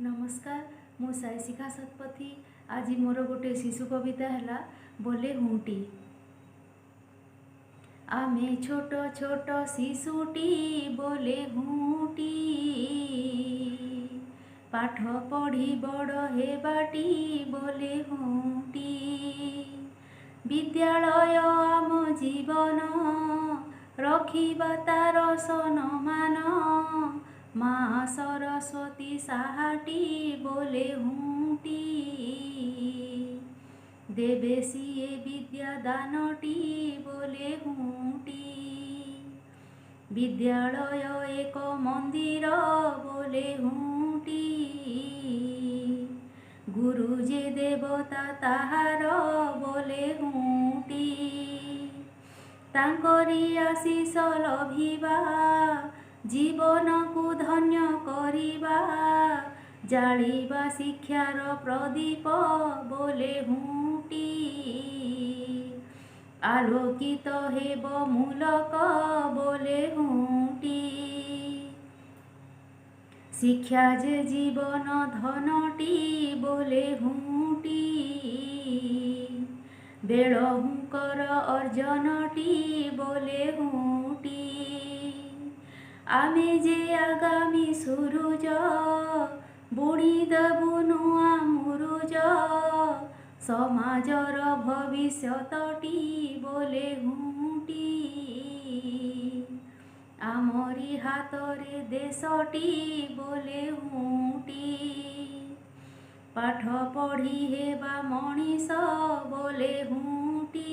ନମସ୍କାର, ମୁଁ ସାଇଶିଖା ଶତପଥୀ। ଆଜି ମୋର ଗୋଟେ ଶିଶୁ କବିତା ହେଲା ବୋଲେ ହୁଁଟି। ଆମେ ଛୋଟ ଛୋଟ ଶିଶୁଟି ବୋଲେ ହୁଁଟି, ପାଠ ପଢ଼ି ବଡ଼ ହେବାଟି ବୋଲେ ହୁଁଟି। ବିଦ୍ୟାଳୟ ଆମ ଜୀବନ, ରଖିବା ତାର ସନମାନ। ମା ସରସ୍ୱତୀ ସାହାଟି ବୋଲେ ହୁଁଟି, ଦେବେ ସିଏ ବିଦ୍ୟା ଦାନଟି ବୋଲେ ହୁଁଟି। ବିଦ୍ୟାଳୟ ଏକ ମନ୍ଦିର ବୋଲେ ହୁଁଟି, ଗୁରୁ ଯେ ଦେବତା ତାହାର ବୋଲେ ହୁଁଟି। ତାଙ୍କରି ଆଶିଷ ଲଭିବା, ଜୀବନକୁ ଧନ୍ୟ କରିବା, ଜାଳିବା ଶିକ୍ଷାର ପ୍ରଦୀପ ବୋଲେ ହୁଁଟି। ଆଲୋକିତ ହେବ ମୂଲକ ବୋଲେ ହୁଁଟି। ଶିକ୍ଷା ଯେ ଜୀବନ ଧନଟି ବୋଲେ ହୁଁଟି, ବେଳ ହୁଙ୍କର ଅର୍ଜନଟି ବୋଲେ ହୁଁଟି। ଆମେ ଯେ ଆଗାମୀ ସୁରୁଜ, ବୁଣିଦେବୁ ନୂଆ ମୁରୁଜ, ସମାଜର ଭବିଷ୍ୟତଟି ବୋଲେ ହୁଁଟି। ଆମରି ହାତରେ ଦେଶଟି ବୋଲେ ହୁଁଟି। ପାଠ ପଢ଼ି ହେବା ମଣିଷ ବୋଲେ ହୁଁଟି,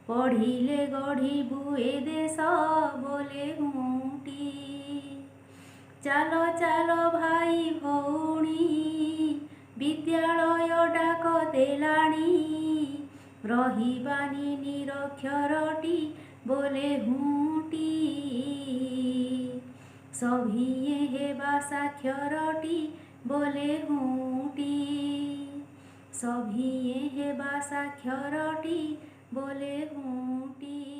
ପଢ଼ିଲେ ଗଢ଼ିବୁ ଏ ଦେଶ ବୋଲେ ହୁଁଟି। ଚାଲ ଚାଲ ଭାଇ ଭଉଣୀ, ବିଦ୍ୟାଳୟ ଡାକ ଦେଲାଣି, ରହିବାନି ନିରକ୍ଷରଟି ବୋଲେ ହୁଁଟି। ସଭିଏଁ ହେବା ସାକ୍ଷରଟି ବୋଲେ ହୁଁଟି, ସଭିଏଁ ହେବା ସାକ୍ଷରଟି ବୋଲେ ହୁଁଟି।